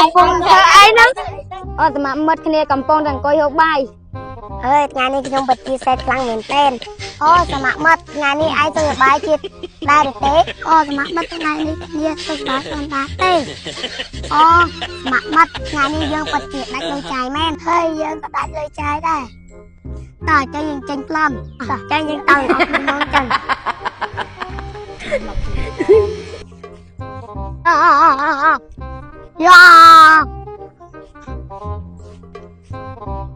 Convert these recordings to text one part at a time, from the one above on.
កំពុងធ្វើអីហ្នឹងអូសមមិត្តគ្នាកំពុងតែអង្គុយហូបបាយ ហើយថ្ងៃនេះខ្ញុំពិតជាសេតខ្លាំងមែនទែនអូសមមិត្តថ្ងៃនេះឯងសុខសប្បាយជាដែរឬទេអូសមមិត្តថ្ងៃនេះគ្នាសុខសប្បាយខ្លួនដែរទេអូសមមិត្តថ្ងៃនេះយើងពិតជាដាច់លុយចាយមែនហើយយើងក៏ដាច់លុយចាយដែរតើចេញយើងចេញប្លន់តោះចេញយើងទៅអត់មុនចឹងអាយ៉ា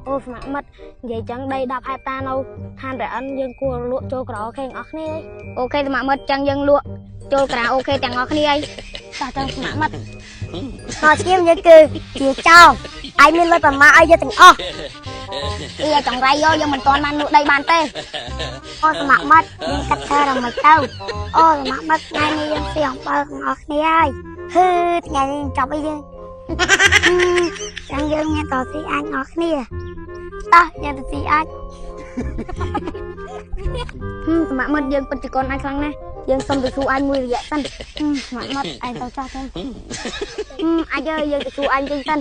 អូសមមិត្តនិយាយចឹងដី10ហិកតានៅឋានរអិនយើងគួរលក់ចូលក្រអូខេទាំងអស់គ្នាអូខេសមមិត្តចឹងយើងលក់ចូលក្រអូខេទាំងអស់គ្នាអីតោះចឹងសមមិត្ត ខឈាមយើងគឺជាចោលឯងមានលុយប្រមាណឲ្យយើងទាំងអស់ អីចង្រៃយោយើងមិនទាន់បានលក់ដីបានទេ អូសមមិត្តយើងកាត់ធ្វើរមិនទៅអូសមមិត្តថ្ងៃនេះយើងស៊ីអំបិលទាំងអស់គ្នាហើយហឺថ្ងៃនេះចប់អីយើងចាំយើងមានតស៊ីអាចអស់គ្នាតោះយើងទៅស៊ីអាច សមមិត្តយើងពិតជាកូនអាចខ្លាំងណាស់យើងសុំទៅជួអញមួយរយៈសិនសមមិត្តឯងទៅចាស់ទៅអាចយើងទៅជួអញវិញសិន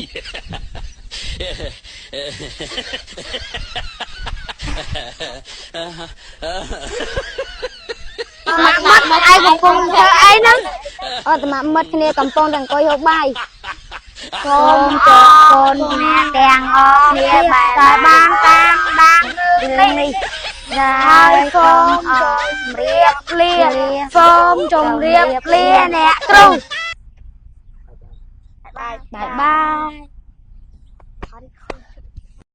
សមមិត្តឯងកំពុងធ្វើអីហ្នឹងអូសមមិត្តគ្នាកំពុងតែអង្គុយហូបបាយសូមជគុណអ្នកទាំងអស់គ្នាបែបបានតាមដានរឿងនេះហើយសូមជម្រាបលាសូមជម្រាបលាអ្នកគ្រូបាយបាយ។